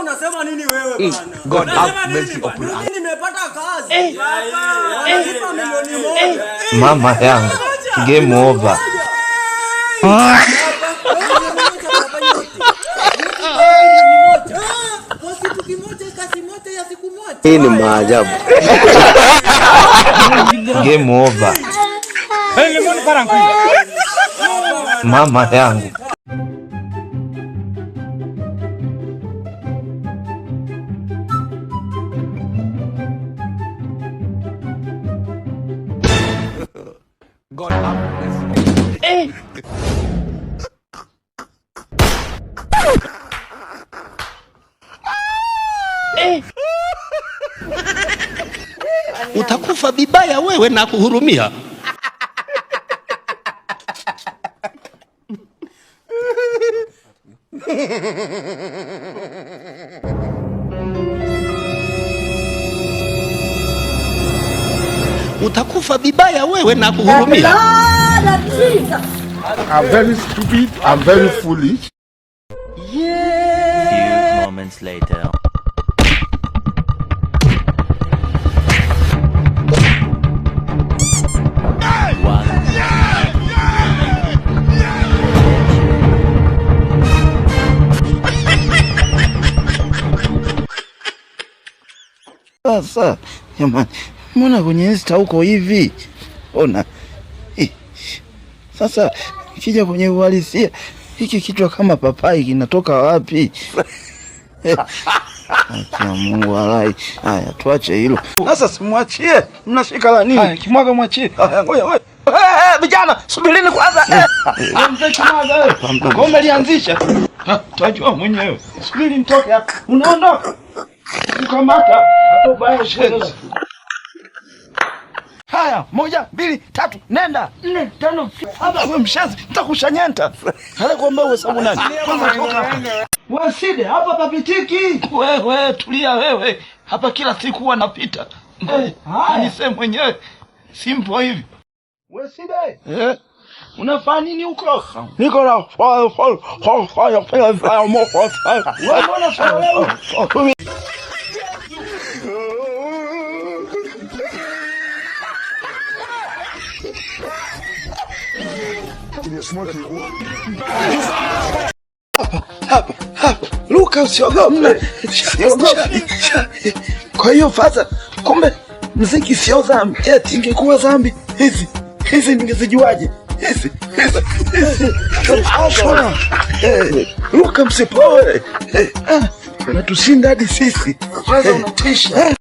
Unasema nini wewe bana? God have Unasema nini mercy bana? upon us. Mimi nimepata kazi. Wanalipa 1 milioni. Mama yangu, game over. Kwa kitu kimoja, kazi moja ya siku moja. Hii ni maajabu. Game over. Mama yangu. God have mercy. Utakufa vibaya wewe na kuhurumia. Utakufa vibaya wewe na kuhurumia. I'm very stupid. I'm very foolish. Few moments later. One. Sasa jamani, mbona kwenye Insta huko hivi? Ona. Eh, sasa ikija kwenye uhalisia hiki kichwa kama papai kinatoka wapi? Haki ya Mungu walai. Haya, tuache hilo. Sasa simwachie, mnashika la nini? Haya, Kimwaga mwachie. Haya, ngoja ngoja. Vijana, subirini kwanza. Mzee Kimwaga wewe. Ngome lianzisha. Tutajua mwenyewe. Subiri nitoke hapa. Unaondoka. Kukamata hapo baya shenzi. Haya, moja, mbili, tatu, nenda. Nne, tano, saba. Wewe mshenzi, nitakushanyenta. Hale kuambia uhesabu nani? Kwanza toka hapa. Wewe Side, hapa papitiki. Wewe tulia wewe. Hapa kila siku huwa napita. Niseme mwenyewe. Simple hivi. Wewe Side. Eh. Unafanya nini huko? Niko na wewe mbona wewe? Hapa hapa, Luka, usiogope, usiogope. Kwa hiyo faza, kumbe mziki sio dhambi. Eti ingekuwa dhambi hizi hizi ningezijuaje? Hizi hizi hizi. Luka, msipoe, unatushinda hadi sisi. Kwanza unatisha.